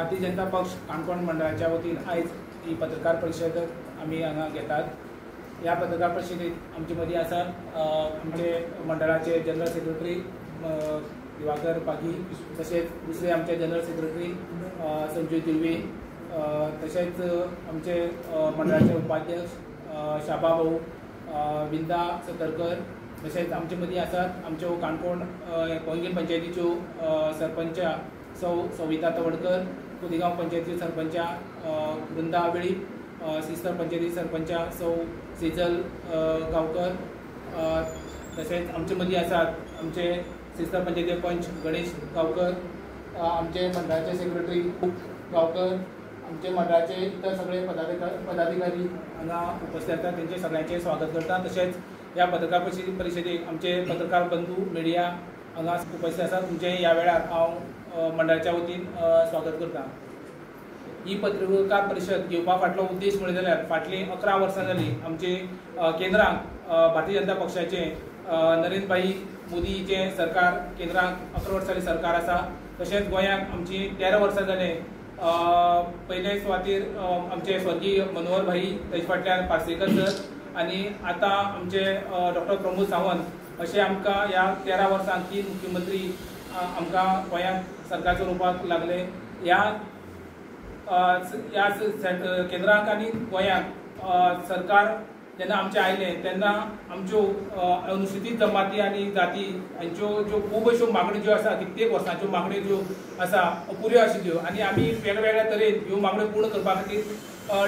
भारतीय जनता पक्ष काणकोण मंडळाच्या वतीन आयज ही पत्रकार परिशद आमी हांगा घेतात. ह्या पत्रकार परिशदेत आमचे मदीं आसात आमचे मंडळाचे जनरल सेक्रेटरी दिवाकर पागी, तशेंच दुसरे आमचे जनरल सेक्रेटरी संजय दिर्वे, तशेंच आमचे मंडळाचे उपाध्यक्ष शाबा भाऊ, विंदा सतरकर, तशेंच आमचे मदीं आसात आमच्यो काणकोण पैंगीण पंचायतीच्यो सरपंच सौ सविता तवडकर, कुदिगांव पंचायती सरपंचा वृंदा वेळीप, सिस्तर पंचायती सरपंचा सौ सेजल गांवकर, तशेंच आमचे मदीं आसात आमचे सिस्तर पंचायती पंच गणेश गांवकर, आमचे मंडळाचे सेक्रेटरी गांवकर, आमचे मंडळाचे इतर सगळे पदाधिकारी हांगा उपस्थित आसात. तेंचे सगळ्यांचे स्वागत करता. तशेंच ह्या पत्रकार परिशदेक आमचे पत्रकार बंधू मिडिया हांगा उपस्थित आसात. तुमचें ह्या वेळार हांव मंडळाच्या वतीन स्वागत करता. ही पत्रकार परिशद घेवपा फाटलो उद्देश म्हणलें जाल्यार फाटलीं 11 वर्सां जालीं आमचे केंद्रांक भारतीय जनता पक्षाचें नरेंद्र भाई मोदीचें सरकार केंद्रांक 11 वर्सां सरकार आसा. तशेंच गोंयांक आमची 13 वर्सां जालें पयले सुवातेर आमचे स्वर्गीय मनोहर भाई, तेजे फाटल्यान पार्सेकर सर आनी आतां आमचे डॉक्टर प्रमोद सावंत अशें आमकां ह्या 13 वर्सांक 3 मुख्यमंत्री आमकां गोंयांत सरकार चलोवपाक लागले. ह्या केंद्राक आनी गोंयांक सरकार जेन्ना आमचें आयलें तेन्ना आमच्यो अनुसूचीत जमाती आनी जाती हांच्यो ज्यो खूब अश्यो मागण्यो ज्यो आसा, कित्येक वर्सांच्यो मागण्यो ज्यो आसा अपुऱ्यो आशिल्ल्यो आनी आमी वेगवेगळ्या तरेन ह्यो मागण्यो पूर्ण करपा खातीर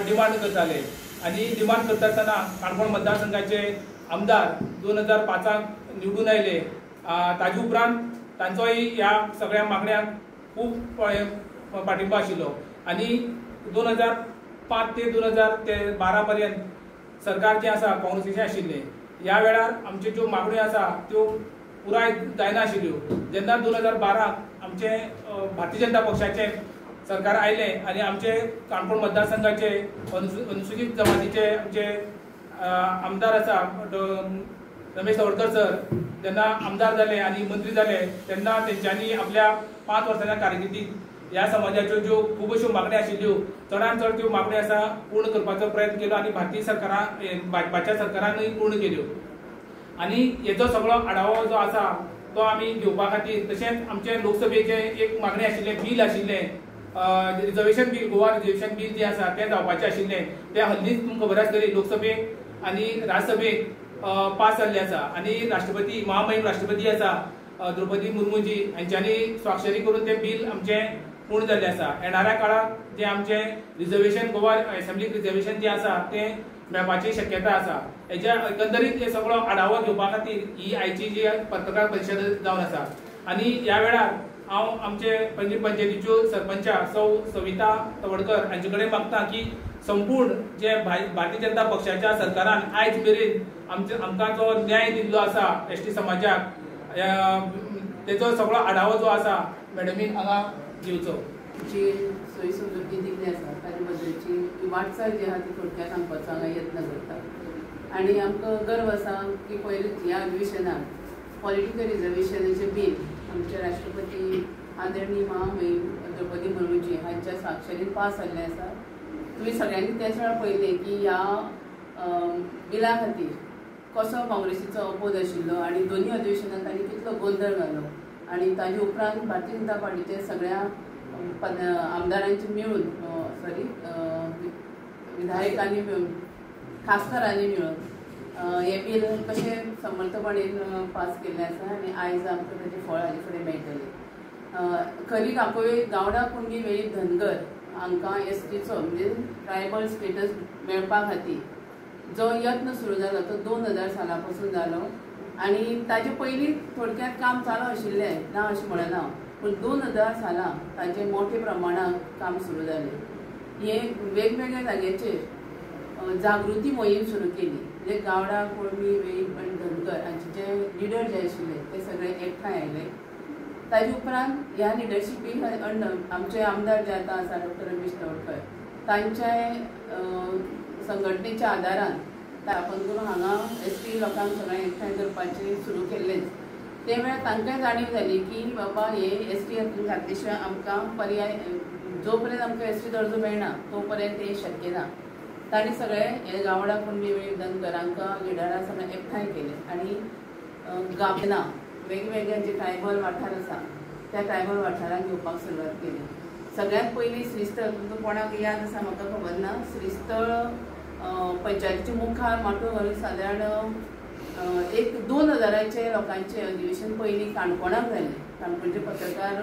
डिमांड करताले. आनी डिमांड करता आसतना काणकोण मतदारसंघाचे आमदार 2005 निवडून आयले. ताजे उपरांत तांचोय ह्या सगळ्या मागण्यांक खूब पाठिंबो आशिल्लो आनी 2005 ते 2012 पर्यंत सरकार जें आसा काँग्रेसीचें आशिल्लें. ह्या वेळार आमच्यो ज्यो मागण्यो आसा त्यो पुराय जायनाशिल्ल्यो. जेन्ना 2012 आमचें भारतीय जनता पक्षाचें सरकार आयलें आनी आमचे काणकोण मतदारसंघाचे अनुसूचीत जमातीचे आमचे आमदार आसा रमेश तवडकर सर जेन्ना आमदार जाले आनी मंत्री जाले तेन्ना तेंच्यांनी आपल्या 5 वर्सांच्या कारकिर्दीत ह्या समाजाच्यो ज्यो खूब अश्यो मागण्यो आशिल्ल्यो चडान चड त्यो मागण्यो आसा पूर्ण करपाचो प्रयत्न केलो आनी भारतीय सरकारान भाजपाच्या सरकारानूय पूर्ण केल्यो. आनी हेचो सगळो आढावो जो आसा तो आमी घेवपा खातीर तशेंच आमचे लोकसभेचें एक मागणें आशिल्लें, बील आशिल्लें, reservation bill, Goa reservation bill जें आसा तें जावपाचें आशिल्लें. तें हल्लीच तुमकां खबर आसतली लोकसभेक आनी राज्यसभेक पास जाल्लें आसा आनी राष्ट्रपती महामहीम राष्ट्रपती आसा द्रौपदी मुर्मूजी हांच्यांनी स्वाक्षरी करून तें बील आमचें पूर्ण जाल्लें आसा. येणाऱ्या काळांत जें आमचें रिजर्वेशन गोवा एसेंब्लीक रिजर्वेशन जें आसा तें मेळपाची शक्यता आसा. हेच्या एकंदरीत हे सगळो आढावो घेवपा खातीर ही आयची जी पत्रकार परिशद जावन आसा. आनी ह्या वेळार हांव आमचे पैंगीण पंचायतीच्यो सरपंचा सौ सविता तवडकर हांचे कडेन मागता की संपूर्ण जे भारतीय जनता पक्षाच्या सरकारान आयज मेरेन आमकां जो न्याय दिल्लो आसा एसटी समाजाक तेचो सगळो आढावो जो आसा मॅडमीन हांगा घेवचो. जी सोयी समजुती दिल्ली आसा ताजे बद्दलची वाटचाल जी आहा ती थोडक्यात सांगपाचो हांगा यत्न करता. आनी आमकां गर्व आसा की पयलींच ह्या अधिवेशनाक पॉलिटिकल रिजर्वेशनाचें बील आमचे राष्ट्रपती आदरणीय महामहीम द्रौपदी मुर्मूजी हांच्या स्वाक्षरीन पास जाल्लें आसा. तुमी सगळ्यांनी त्याच वेळार पळयलें की ह्या बिला खातीर कसो काँग्रेसीचो अपोज आशिल्लो आनी दोनूय अधिवेशनांत तांणी कितलो गोंदळ घालो आनी ताजे उपरांत भारतीय जनता पार्टीचे सगळ्या आमदारांचे मेळून सॉरी विधायकांनी मेळून खासदारांनी मेळून हें बील कशें समर्थपणेन पास केल्लें आसा आनी आयज आमकां ताचें फळ हाजे फुडें मेळटलें. खरी काकोय गावडा कुणबी वेळीप धनगर हांकां एसटीचो म्हणजे ट्रायबल स्टेटस मेळपा खातीर जो यत्न सुरू जालो तो 2000 साला पासून जालो आनी ताजे पयलीं थोडक्यात काम चालू आशिल्लें ना अशें म्हणना, पूण 2000 साला ताजें मोठे प्रमाणांत काम सुरू जालें. हे वेगवेगळ्या जाग्याचेर जागृती मोहीम सुरू केली. म्हणजे गावडा कुणबी वेळीप आनी धनगर हांचे जे लिडर जे आशिल्ले ते सगळे एकठांय आयले. ताजे उपरांत ह्या लिडरशिपी आमचे आमदार जे आतां आसा डॉक्टर रमेश तवडकर तांच्या संघटनेच्या आदारान स्थापन करून हांगा एसटी लोकांक सगळ्यांक एकठांय करपाचें सुरू केल्लेंच. ते वेळार तांकांय जाणीव जाली की बाबा हे एस टी हातून घातले शिवाय आमकां पर्याय जो पर्यंत आमकां एस टी दर्जो मेळना तो पर्यंत हें शक्य ना. तांणी सगळे हे गावडा कुणबी वेळीप धनगरांकां लिडरां सगळें एकठांय केले आनी गांवना वेगवेगळे जे ट्रायबल वाठार आसा त्या ट्रायबल वाठारांक घेवपाक सुरवात केली. सगळ्यांत पयलीं श्रीस्थळ, तुमकां कोणाक याद आसा म्हाका खबर ना, श्रीस्थळ पंचायतीच्या मुखार माटोव घालून सादारण 1-2 हजाराचे लोकांचें अधिवेशन पयलीं काणकोणाक जालें. काणकोणचे पत्रकार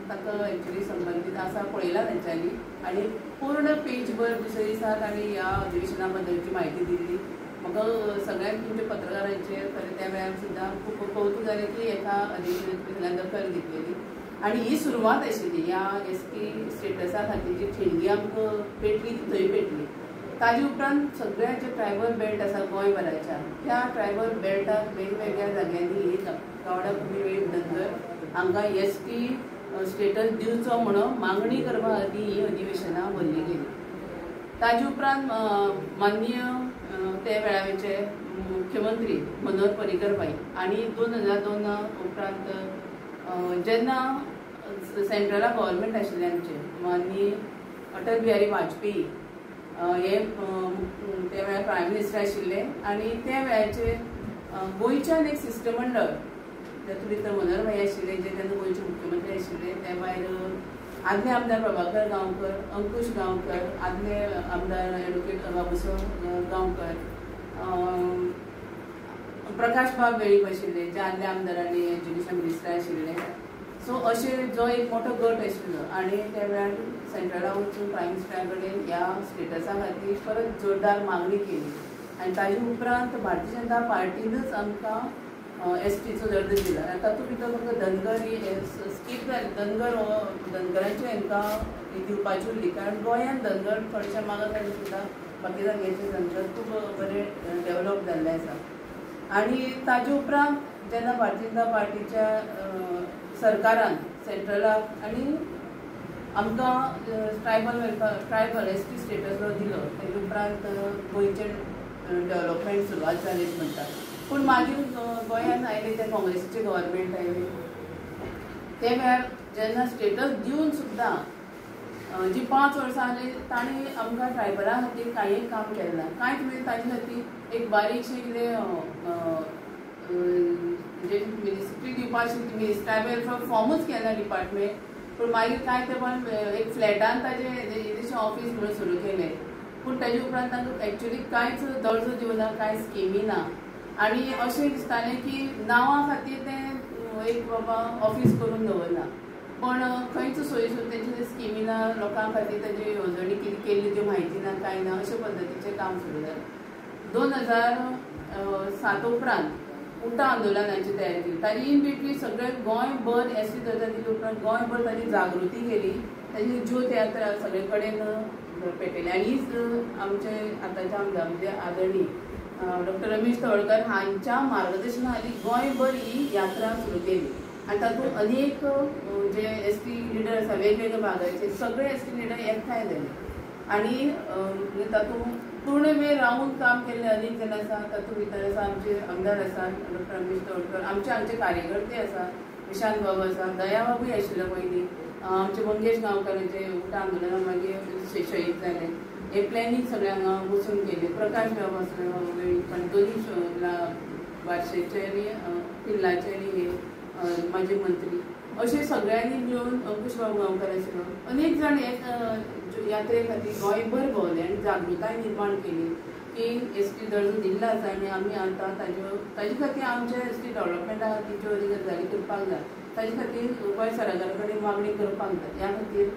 ताका एक्चुली संबंदीत आसा, पळयला तेंच्यांनी आनी पूर्ण पेजभर दुसऱ्या दिसा तांणी ह्या अधिवेशना बद्दलची म्हायती दिल्ली. म्हाका सगळ्यांक तुमच्या पत्रकारांचेर खरें त्या वेळार सुद्दां खूब कौतूक जालें की एका अधिवेशनात सगळ्यान दखल घेतलेली आनी ही सुरवात आशिल्ली ह्या एस टी स्टेटसा खातीर जी ठिणगी आमकां पेटली ती थंय पेटली. ताजे उपरांत सगळ्या जे ट्रायबल बेल्ट आसा गोंयभराच्या त्या ट्रायबल बेल्टाक वेगवेगळ्या जाग्यांनी ही गावडा कुणबी वेळीप धनगर हांकां एस टी स्टेटस दिवचो म्हणून मागणी करपा खातीर ही अधिवेशनां भरली गेली. ताजे उपरांत माननीय त्या वेळाचे मुख्यमंत्री मनोहर पर्रीकर बाई आनी 2002 उपरांत जेन्ना सेंट्रला गव्हर्मेंट आशिल्लें आमचें माननीय अटल बिहारी वाजपेयी हे त्या वेळार प्रायम मिनिस्टर आशिल्ले आनी त्या वेळाचेर गोंयच्यान एक शिश्टमंडळ तातूंत भितर मनोहर भाई आशिल्ले जे तेन्ना गोंयचे मुख्यमंत्री आशिल्ले, त्या भायर आदले आमदार प्रभाकर गांवकर, अंकुश गांवकर, आदले आमदार एडवोकेट बाबुसो गांवकर, प्रकाश बाब वेळीप आशिल्ले जे आदले आमदार आनी एज्युकेशन मिनिस्टर आशिल्ले. सो अशें जो एक मोठो गट आशिल्लो आनी त्या वेळार सेंट्रला वचून प्रायम मिनिस्टरा कडेन ह्या स्टेटसा खातीर परत जोरदार मागणी केली आनी ताजे उपरांत भारतीय जनता पार्टीनच आमकां एस टीचो दर्जो दिला. आनी तातूंत भितर फक्त धनगर ही स्कीप जाली, धनगर हो धनगरांचे हांकां दिवपाची उरली, कारण गोंयांत धनगर थोडेशे मागास आनी सुद्दां बाकी जाग्यांचे धनगर खूब बरे डेवलप जाल्ले आसा. आनी ताजे उपरांत जेन्ना भारतीय जनता पार्टीच्या सरकारान सेंट्रलाक आनी आमकां tribal welfare tribal S T status जो दिलो तेजे उपरांत गोंयचें डेवलपमेंट सुरवात जाली म्हणटा. पूण मागीर गोंयांत आयले ते काँग्रेसीचे गव्हर्मेंट आयले ते वेळार जेन्ना स्टेटस दिवन सुद्दां जी 5 वर्सां आसली तांणी आमकां ट्रायबलां खातीर कांय एक काम केलें ना. कांयच म्हणजे ताजे खातीर एक बारीकशें कितें म्हणजे मिनिस्ट्री दिवपा आशिल्ली ती ट्रायबल वेलफेअर फॉर्मूच केलें डिपार्टमेंट. पूण मागीर कांय तेंपान एक फ्लॅटान ताजें इल्लेशें ऑफीस म्हणून सुरू केलें, पूण ताजे उपरांत तांकां एक्चुली कांयच दर्जो दिवना, कांय स्किमी ना आनी अशें दिसतालें की नांवा खातीर तें एक बाबा ऑफीस करून दवरलां, पण खंयच सोयी सुद्दां तेंचे स्किमी ना, लोकां खातीर ताजी येवजणी कितें केल्ली त्यो म्हायती ना, कांय ना, अशे पद्दतीचें काम सुरू जालें. 2007 उपरांत उटा आंदोलनाची तयारी केली. ताजी इन बिटवीन सगळें गोंयभर एस टी दर्जा दिले उपरांत गोंयभर ताजी जागृती केली, ताजी ज्योत यात्रा सगळे कडेन पेटयली आनी हीच आमचे आतांचे आमदार म्हणजे आदरणीय डॉक्टर रमेश तवडकर हांच्या मार्गदर्शना खाली गोंयभर ही यात्रा सुरू केली आनी तातूंत अनेक जे एस टी लिडर आसा वेगवेगळ्या भागाचे सगळे एस टी लिडर एकठांय जाले आनी तातूंत पूर्ण वेळ रावून काम केल्ले अनेक जाण आसा. तातूंत भितर आसा आमचे आमदार आसा डॉक्टर रमेश तवडकर, आमचे आमचे कार्यकर्ते आसा, विशांत बाबू आसा, दयाबाबूय आशिल्लो पयलीं, आमचे मंगेश गांवकर जे उटा आंदोलना मागीर शहीद जाले, हे प्लॅनिंग सगळें हांगा बसून केलें. प्रकाश बाबू आसलो वेळीप, दोनी बार्शेचे आनी किल्लाचे आनी हे माजी मंत्री, अशे सगळ्यांनी मेळून अंकुश बाबू गांवकर आशिल्लो, अनेक जाण एक यात्रे खातीर गोंयभर भोंवले आनी जागृताय निर्माण केली की एस टी दर्जो दिल्लो आसा आनी आमी आतां ताजे खातीर आमच्या एस टी डेवलपमेंटा खातीर ज्यो गजाली करपाक जाय ताजे खातीर गोंय सरकारा कडेन मागणी करपाक जाय. ह्या खातीर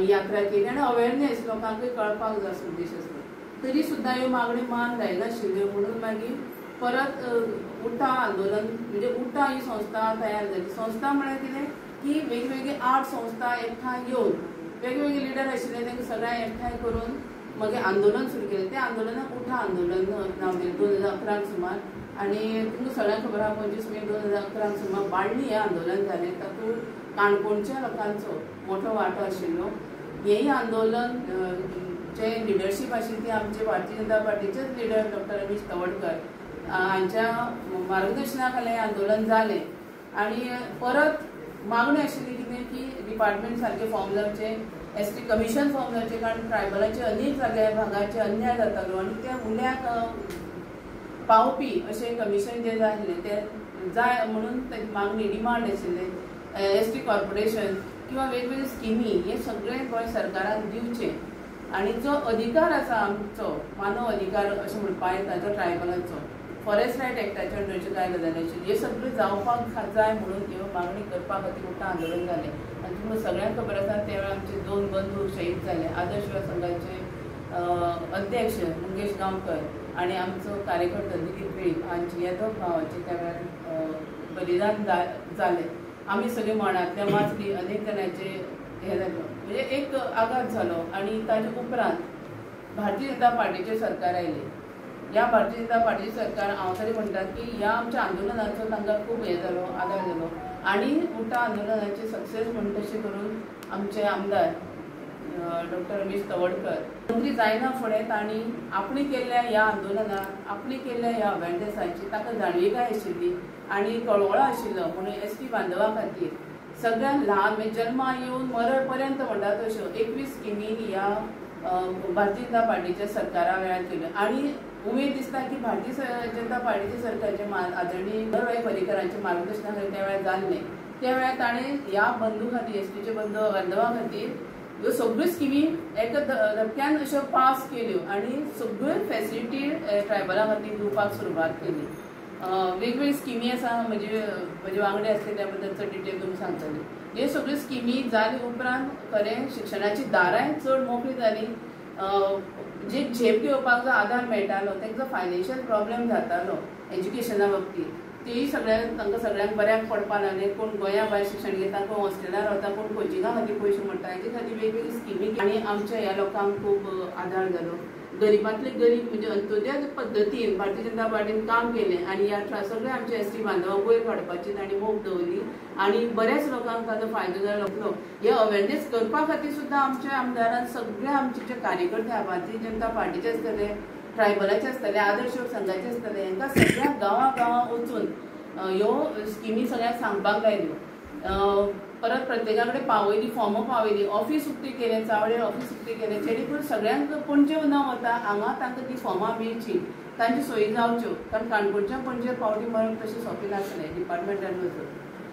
यात्रा केली आनी अवेरनेस लोकांकूय कळपाक जाय असो उद्देश आसलो. तरी सुद्दां ह्यो मागण्यो मान जायनाशिल्ल्यो म्हणून मागीर परत उटा आंदोलन म्हणजे उटा ही संस्था तयार जाली. संस्था म्हळ्यार कितें की वेगवेगळी 8 संस्था एकठांय येवन वेगवेगळे लिडर आशिल्ले तांकां सगळ्यांक एकठांय करून मागीर आंदोलन सुरू केलें. त्या आंदोलनाक उठा आंदोलन नांव दिलें 2011 सुमार. आनी तुमकां सगळ्यांक खबर आसा 25 मे 2011 सुमार बाळणी हें आंदोलन जालें, तातूंत काणकोणच्या लोकांचो मोठो वांटो आशिल्लो. हेंय आंदोलन जे लिडरशीप आशिल्ली ती आमचे भारतीय जनता पार्टीचेच लिडर डॉक्टर रमेश तवडकर हांच्या मार्गदर्शना खाला हें आंदोलन जालें. आनी परत मागणी आशिल्ली कितें की डिपार्टमेंट सारकें फॉर्म जावचें, एस टी कमिशन फॉर्म जावचें, कारण ट्रायबलाचे अनेक जाग्यार भागाचे अन्याय जातालो आनी त्या उल्याक पावपी अशें कमिशन जें जाय आसलें तें जाय म्हणून ताची मागणी डिमांड आशिल्लें. एस टी कॉर्पोरेशन किंवा वेगवेगळ्यो स्किमी हे सगळें गोंय सरकारान दिवचें आनी जो अधिकार आसा आमचो मानव अधिकार अशें म्हणपाक येता जो ट्रायबलांचो फॉरेस्ट रायट एक्टाच्या अंडरच्यो कांय गजाली आशिल्ल्यो हे सगळें जावपाक जाय म्हणून ह्यो मागणी करपा खातीर उठा आंदोलन जालें. आनी तुमकां सगळ्यांक खबर आसा त्या वेळार आमचे 2 बंधू शहीद जाले, आदर्श युवा संघाचे अध्यक्ष मंगेश गांवकर आनी आमचो कार्यकर्तो दिलीप वेळीप हांचे ह्या दोग भावाचे त्या वेळार बलिदान जालें. आमी सगळे मरणांतल्यान वाचली, अनेक जाणांचे हें जालो म्हणजे एक आघात जालो. आनी ताजे उपरांत भारतीय जनता पार्टीचें सरकार आयलें. ह्या भारतीय जनता पार्टीचें सरकार हांव तरी म्हणटा की ह्या आमच्या आंदोलनाचो तांकां खूब हें जालो, आदार जालो आनी उठा आंदोलनाचें सक्सेस म्हण तशें करून आमचे आमदार डॉक्टर रमेश तवडकर मंत्री जायना फुडें तांणी आपणे केल्ल्या ह्या आंदोलनाक, आपणे केल्ल्या ह्या अवेरनेसाची ताका जाणविकाय आशिल्ली आनी कळवळो आशिल्लो म्हणून एस टी बांधवा खातीर सगळ्यांत ल्हान म्हणजे जल्मा येवन मर पर्यंत म्हणटा तश्यो 21 स्किमी ह्या भारतीय जनता पार्टीच्या सरकारा वेळार केल्यो. आनी उमेद दिसता की भारतीय जनता पार्टीच्या सरकारचे आदरणीय मनोहरभाई पर्रीकरांच्या मार्गदर्शना खाली त्या वेळार जाल्लें. त्या वेळार ताणें ह्या बंधू खातीर एस टीच्या बांधवा खातीर ह्यो सगळ्यो स्किमी एका धपक्यान अश्यो पास केल्यो आनी सगळ्यो फेसिलिटी ट्रायबलां खातीर दिवपाक सुरवात केली. वेगवेगळी स्किमी आसा, म्हणजे वांगडी आसले त्या बद्दल चड डिटेल तुमकां सांगतली. ह्यो सगळ्यो स्किमी जाले उपरांत खरें शिक्षणाची दारांय चड मोकळी जाली. जे झेप घेवपाक जो आदार मेळटालो तांकां फायनान्शियल प्रॉब्लेम जातालो एज्युकेशना बाबतींत, तेय सगळ्यांक तांकां सगळ्यांक बऱ्याक पडपाक लागलें. कोण गोंया भायर शिक्षण घेता, कोण हॉस्टेलार रावता, कोण कोचिंगा खातीर पयशे मोडटा, हेजे खातीर वेगवेगळी स्किमी आनी आमच्या ह्या लोकांक खूब आदार जालो. गरिबांतले गरीब म्हणजे अंत्योदय पद्दतीन भारतीय जनता पार्टीन काम केलें आनी ह्या सगळ्या आमच्या एस टी बांधवांक वयर काडपाची तांणी मोख दवरली आनी बऱ्याच लोकांक ताजो फायदो जालो. हे अवेरनेस करपा खातीर सुद्दां आमच्या आमदारान सगळे आमचे जे कार्यकर्ते भारतीय जनता पार्टीचे आसतले, ट्रायबलाचे आसतले, आदर्श युवक संघाचे आसतले, हांकां सगळ्या गांवां गांवां वचून ह्यो स्किमी सगळ्यांक सांगपाक लायल्यो. परत प्रत्येका कडेन पावयली, फॉर्मां पावयली, ऑफीस उक्ती केलें, चावडेर ऑफीस उक्ती केलें, जेणे करून सगळ्यांक पणजे न वता हांगा तांकां ती फॉर्मां मेळची, तांची सोयी जावच्यो. कारण काणकोणच्या पणजे पावटी मारप तशें सोंपें नासलें डिपार्टमेंटान वचून.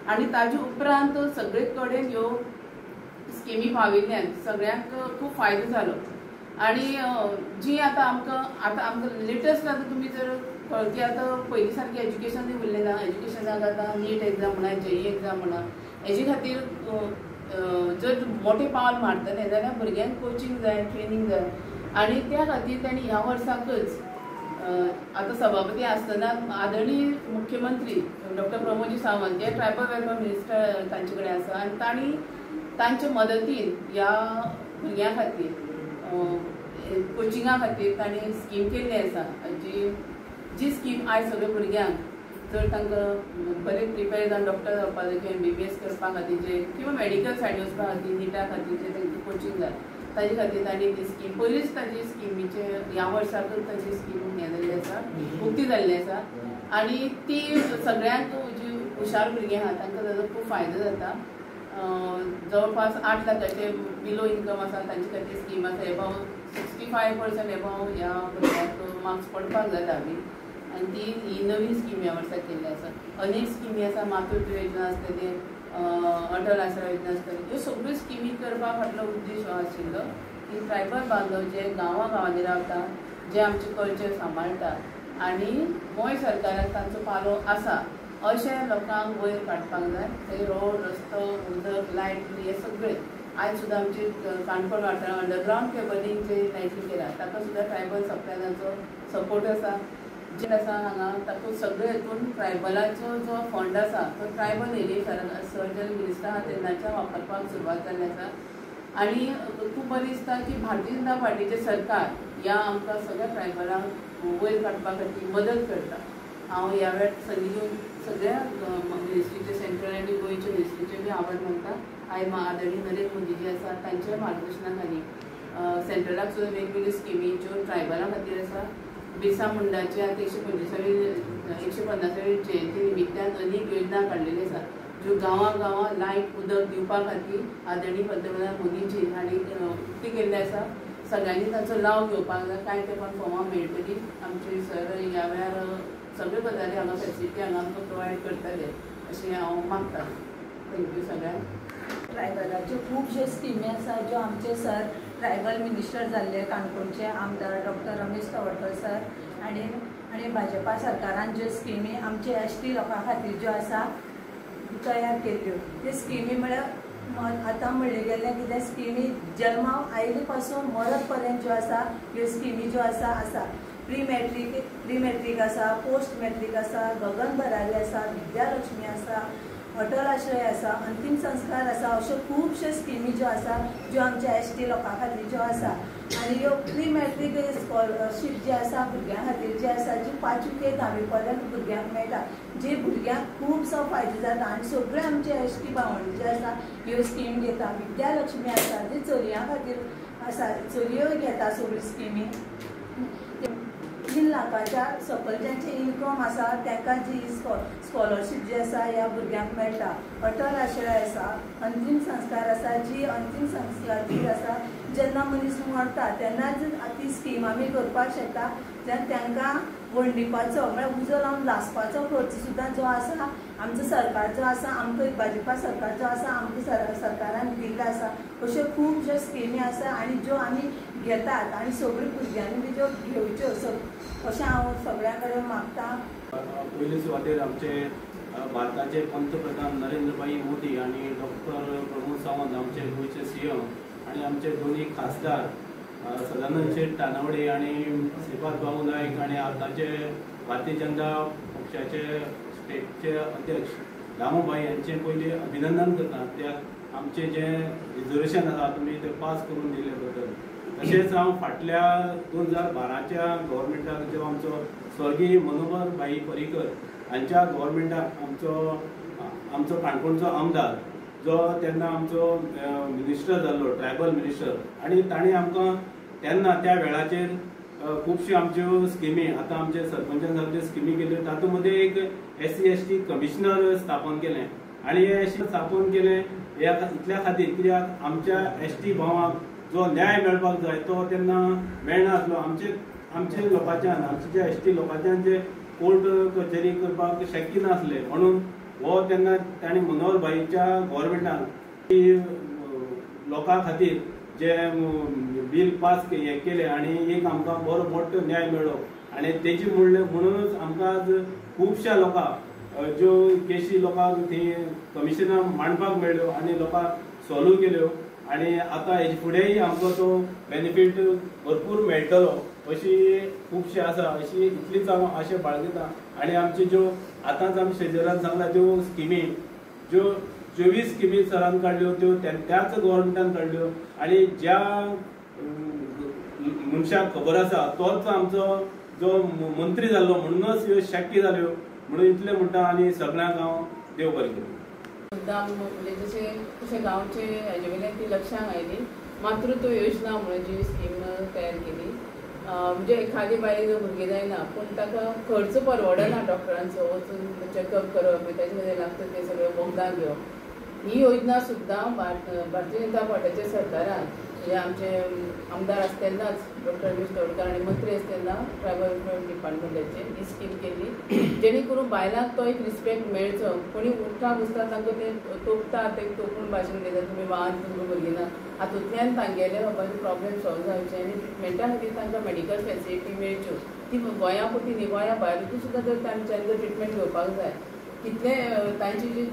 आनी ताजे उपरांत सगळे कडेन ह्यो स्किमी पाविल्ल्यान सगळ्यांक खूब फायदो जालो. आनी जी आतां आमकां लेटस्ट आतां तुमी जर की आतां पयलीं सारकें एज्युकेशन उरलें ना. एज्युकेशनाक आतां नीट एग्जाम म्हणा, जेई एग्जाम म्हणा, हेजे खातीर जर मोठें पावल मारतले जाल्यार भुरग्यांक कोचिंग जाय, ट्रेनींग जाय. आनी त्या खातीर तांणी ह्या वर्साकच आतां सभापती आसतना आदरणीय मुख्यमंत्री डॉक्टर प्रमोद सावंत हे ट्रायबल वेलफेअर मिनिस्टर तांचे कडेन आसा आनी तांणी तांचे मदतीन ह्या भुरग्यां खातीर कोचिंगा खातीर तांणी स्कीम केल्ली आसा. जी स्कीम आयज सगळ्या भुरग्यांक जर तांकां बरें प्रिपेर जावन डॉक्टर जावपा जाय किंवा MBBS करपा खातीर जे किंवा मेडिकल सायड वचपा खातीर निटा खातीर जे तांकां कोचिंग जाय ताजे खातीर तांणी ती स्कीम पयलींच ताजी स्किमीचे ह्या वर्साकूच ताजी स्कीम हें जाल्ली आसा, उक्ती जाल्ली आसा. आनी ती सगळ्यांक जी हुशार भुरगीं आहा तांकां ताजो खूब फायदो जाता. जवळपास 8 लाखाचे बिलो इन्कम आसा तांचे खातीर स्कीम आसा. एबाव 65% एबाव ह्या भुरग्यांक मार्क्स पडपाक जाय धावी. आनी ती ही नवी स्कीम ह्या वर्सा केल्ली आसा. अनेक स्किमी आसा, मातृत्व योजना आसतली, अटल आसरा योजना आसतली. ह्यो सगळ्यो स्किमी करपा फाटलो उद्देश हो आशिल्लो की ट्रायबल बांधव जे गांवां गांवांनी रावता, जे आमचें कल्चर सांबाळटा आनी गोंय सरकाराक तांचो पालो आसा अशें लोकांक वयर काडपाक जाय. थंय रोड, रस्तो, उदक, लायट हे सगळे आयज सुद्दां आमचे काणकोण वाठारांत अंडरग्रावंड केबलींग जे लायटी केला ताका सुद्दां ट्रायबल सप्लायरांचो सपोर्ट आसा. जे आसा हांगा तातूंत सगळे हितून ट्रायबलाचो जो फंड आसा तो ट्रायबल एरिया सर्जन मिनिस्टर आहा तेन्नाच्यान वापरपाक सुरवात जाल्ली आसा. आनी खूब बरें दिसता की भारतीय जनता पार्टीचें सरकार ह्या आमकां सगळ्या ट्रायबलांक वयर काडपा खातीर मदत करता. हांव ह्या वेळार संदी घेवन सगळ्या मिनिस्ट्रीचे, सेंट्रल आनी गोंयच्या मिनिस्ट्रीचे बी आभार मानता. आयज आदरणीय नरेंद्र मोदीजी आसा तांच्या मार्गदर्शना खाली सेंट्रलाक सुद्दां वेगवेगळ्यो स्किमी ज्यो ट्रायबलां खातीर आसा. बिरसा मुंडाचे आतां 125वी 150वी जयंती निमित्तान अनेक योजना काडलेल्यो आसा. ज्यो गांवां गांवां लायट उदक दिवपा खातीर आदरणीय पंतप्रधान मोदीजी हांणी उक्ती केल्ली आसा. सगळ्यांनी ताचो लाव घेवपाक जाय. कांय तेंपान फॉर्मां मेळटली. आमचे सर ह्या वेळार सगळ्यो गजाली हांगा फेसिलिटी हांगा आमकां प्रोवायड करतले अशें हांव मागता. Thank you सगळ्यांक. ट्रायबलाच्यो खुबश्यो स्किमी आसा ज्यो आमचे सर ट्रायबल मिनिस्टर जाल्ले काणकोणचे आमदार डॉक्टर रमेश तवडकर सर आनी आनी भाजपा सरकारान ज्यो स्किमी आमचे एस टी लोकां खातीर ज्यो आसा तयार केल्ल्यो त्यो स्किमी म्हळ्यार आतां म्हणलें गेल्लें कितें स्किमी जल्माक आयले पासून मरत पर्यंत ज्यो आसा ह्यो स्किमी ज्यो आसा आसा प्री मॅट्रीक आसा, पोस्ट मॅट्रीक आसा, गगन भरारी आसा, विद्यालक्ष्मी आसा, अटल आश्रय आसा, अंतीम संस्कार आसा, अश्यो खुबश्यो स्किमी ज्यो आसा ज्यो आमच्या एस टी लोकां खातीर ज्यो आसा. आनी ह्यो प्री मॅट्रीक स्कॉलरशीप जी आसा भुरग्यां खातीर जी आसा जी 5वी ते 10वी पर्यंत भुरग्यांक मेळटा, जी भुरग्यांक खुबसो फायदो जाता. आनी सगळे आमचे एस टी भावंड जे आसा ह्यो स्कीम घेता. विद्यालक्ष्मी आसा जी चलयां खातीर आसा, चलयो घेता सगळ्यो स्किमी. 3 लाखाच्या सकयल ज्यांचे इनकम आसा तांकां जी स्कॉलरशीप जी आसा ह्या भुरग्यांक मेळटा. अटल आश्रय आसा, अंतीम संस्कार आसा, जी अंतीम संस्कार जी आसा जेन्ना मनीस मरता तेन्नाच ती स्कीम आमी करपाक शकता. जेन्ना तांकां वंडिपाचो म्हळ्यार उजो लावन लासपाचो खर्च सुद्दां जो आसा आमचो सरकार जो आसा आमकां भाजपा सरकार जो आसा आमकां सरकारान दिल्लो आसा. अश्यो खुबश्यो स्किमी आसा आनी ज्यो आमी घेतात आनी सगळ्यो भुरग्यांनी बी ज्यो घेवच्यो अशें हांव सगळ्यां कडेन मागता. पयले सुवातेर आमचे भारताचे पंतप्रधान नरेंद्रभाई मोदी आनी डॉक्टर प्रमोद सावंत आमचे गोंयचे सीएम आनी आमचे दोनूय खासदार सदानंद शेट तानावडे आनी श्रीपाद बाबू नायक आनी आतांचे भारतीय जनता पक्षाचे स्टेटचे अध्यक्ष दामूभाई यांचे पयलीं अभिनंदन करता त्या आमचें जें रिजर्वेशन आसा तुमी तें पास करून दिल्ले बद्दल. तशेंच हांव फाटल्या 2012च्या गव्हर्मेंटाक जो आमचो स्वर्गीय मनोहर भाई पर्रीकर हांच्या गव्हर्मेंटाक आमचो काणकोणचो आमदार जो तेन्ना आमचो मिनिस्टर जाल्लो ट्रायबल मिनिस्टर आनी ताणें आमकां तेन्ना त्या वेळाचेर खुबश्यो आमच्यो स्किमी आतां आमचे सरपंचान सारक्यो स्किमी केल्यो तातूंत मदें एक SC ST commissioner स्थापन केलें आनी हे एस स्थापन केलें ह्या इतल्या खातीर कित्याक आमच्या एस टी भावांक जो न्याय मेळपाक जाय तो तेन्ना मेळनासलो. आमचे लोकांच्यान आमचे जे एस टी लोकांच्यान जे कोर्ट कचेरी करपाक शक्य नासलें म्हणून हो तेन्ना ताणें मनोहर भाईच्या गव्हर्मेंटान लोकां खातीर जे बील पास हें केलें आनी एक आमकां बरो मोठो न्याय मेळ्ळो आनी तेजी म्हणूनच आमकां आज खुबश्या लोकांक ज्यो केशी लोकांक थंय कमिशनां मांडपाक मेळ्ळ्यो आनी लोकांक सॉल्व केल्यो आनी आतां हेजे फुडेंय आमकां तो बेनिफीट भरपूर मेळटलो अशी खुबशी आसा अशी इतलीच हांव आशा बाळगिता. आनी आमच्यो ज्यो आतांच आमी शेजरान सांगला त्यो स्किमी ज्यो 24 स्किमी सरान काडल्यो त्यो त्याच गव्हर्मेंटान काडल्यो आनी ज्या मनशाक खबर आसा तोच आमचो जो मंत्री जाल्लो म्हणूनच ह्यो शक्य जाल्यो म्हणून इतलें म्हणटा आनी सगळ्यांक हांव देव बरें करूं. मुद्दाम म्हणजे जशें कशें गांवचे हेजे वयल्यान ती लक्षांत आयली मातृत्व योजना म्हणून जी स्कीम तयार केली. म्हणजे एखादी बायलेक जर भुरगें जायना पूण ताका खर्च परवडना डॉक्टरांचो वचून चॅकअप करप मागीर ताजे खातीर लागता तें सगळें वखदां घेवप. ही योजना सुद्दां भारतीय जनता पार्टीच्या सरकारान म्हणजे आमचे आमदार आसता तेन्नाच डॉक्टर रमेश तवडकर आनी मंत्री आसता तेन्ना ट्रायबल डिपार्टमेंटाचेर ही स्कीम केली जेणे करून बायलांक तो एक रिस्पेक्ट मेळचो. कोणी उठ्ठा बसता तांकां ते तोपता ते तोपून भाशण उलयता तुमी वाहन तुमकां भुरगीं ना हातूंतल्यान तांगेले बाबा प्रॉब्लेम सॉल्व जावचे आनी ट्रिटमेंटा खातीर तांकां मेडिकल फेसिलिटी मेळच्यो. ती गोंया पुरती न्ही गोंया भायरूय सुद्दां जर तांच्यांनी जर ट्रिटमेंट घेवपाक जाय तितले तांची जी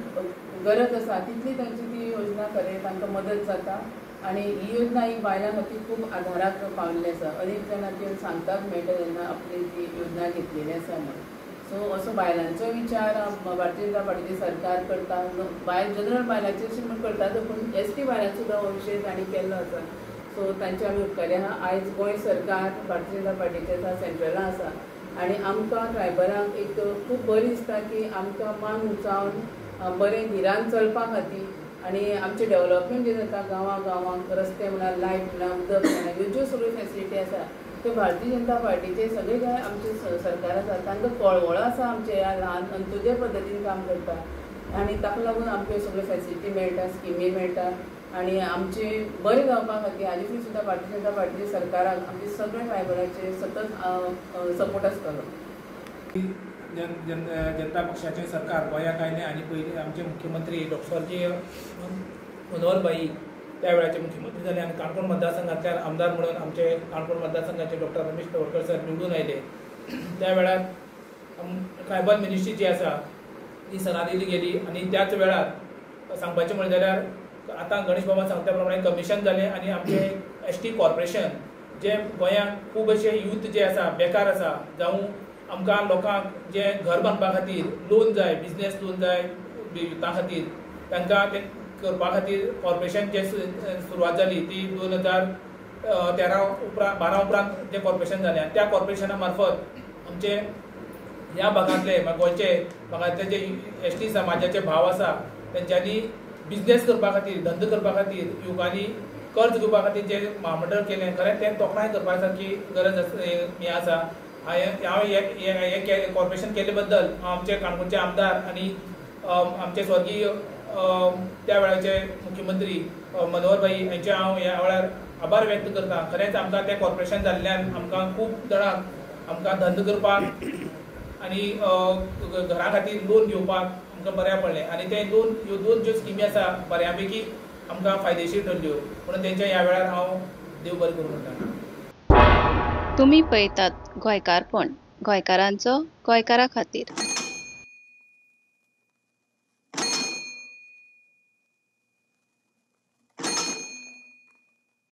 गरज आसा तितली तांची ती योजना खरें तांकां मदत जाता. आनी ही योजना ही बायलां खातीर खूब आधाराक पाविल्ली आसा. अनेक जाणां ती सांगताक मेळटा तेन्ना आपली ती योजना घेतलेली आसा म्हणून. सो असो बायलांचो विचार भारतीय जनता पार्टीचें सरकार करता. बायल जनरल बायलांचेर अशें म्हूण करतात पूण एस टी बायलांचो सुद्दां हो विशय तांणी केल्लो आसा. सो तांचे आमी उपकारी आहा. आयज गोंय सरकार भारतीय जनता पार्टीचें आसा सेंट्रलां आसा आनी आमकां ट्रायबलांक एक खूब बरें दिसता की आमकां मान उंचावन बरें धिरान चलपा खातीर आनी आमचें डेवलपमेंट जें जाता गांवां गांवांक रस्ते म्हणा लायट म्हणा उदक म्हणा ह्यो ज्यो सगळ्यो फेसिलिटी आसा त्यो भारतीय जनता पार्टीचे सगळे जे आमचे सरकार आसा तांकां कळवळो आसा आमचे ह्या ल्हान अंत्योदय पद्दतीन काम करता. आनी ताका लागून आमकां सगळ्यो फॅसिलिटी मेळटा, स्किमी मेळटा आनी आमचे बरें जावपा खातीर हाजे फुडें सुद्दां भारतीय जनता पार्टीच्या सरकाराक आमचे सगळे ट्रायबलाचे सतत सपोर्ट आसतलो. जनता पक्षाचें सरकार गोंयाक आयलें आनी पयलीं आमचे मुख्यमंत्री डॉक्टर स्वर्गीय मनोहर भाई त्या वेळाचे मुख्यमंत्री जाले आनी काणकोण मतदारसंघांतल्यान आमदार म्हणून आमचे काणकोण मतदारसंघाचे डॉक्टर रमेश तवडकर सर निवडून आयले. त्या वेळार ट्रायबल मिनिस्ट्री जी आसा ती सरादिली गेली आनी त्याच वेळार सांगपाचें म्हणलें जाल्यार आतां गणेश बाबा सांगता प्रमाणे कमिशन जालें आनी आमचें एसटी कॉर्पोरेशन जे गोंयांत खूब अशे यूथ जे आसा बेकार आसा, जावं आमकां लोकांक जे घर बांदपा खातीर लोन जाय, बिजनेस लोन जाय युथा खातीर, तांकां तें करपा खातीर कॉर्पोरेशन जे सुरवात जाली ती 2013 उपरांत 12 उपरांत जें कॉर्पोरेशन जालें आनी त्या कॉर्पोरेशना मार्फत आमचे ह्या भागांतले गोंयचे भागांतले जे एसटी समाजाचे भाव आसा तेंच्यांनी बिजनेस करपा खातीर, धंदो करपा खातीर युवकांनी कर्ज घेवपा खातीर जे म्हामंडळ केलें, खरें तें तोखणाय करपा सारकी गरज हें आसा. हांवें हें कॉर्पोरेशन केल्ले बद्दल हांव आमचे काणकोणचे आमदार आनी आमचे स्वर्गीय त्या वेळाचे मुख्यमंत्री मनोहर भाई हांचे हांव ह्या वेळार आभार व्यक्त करता. खरेंच आमकां तें कॉर्पोरेशन जाल्ल्यान आमकां खूब जाणांक आमकां धंदो करपाक आनी घरा खातीर लोन घेवपाक आमकां बऱ्याक पडलें आनी तें लोन ह्यो दोन ज्यो स्किमी आसा बऱ्या पैकी आमकां फायदेशीर ठरल्यो म्हणून तेंच्या ह्या वेळार हांव देव बरें करूं म्हणटा. तुमी पळयतात गोंयकारपण, गोंयकारांचो गोंयकारा खातीर.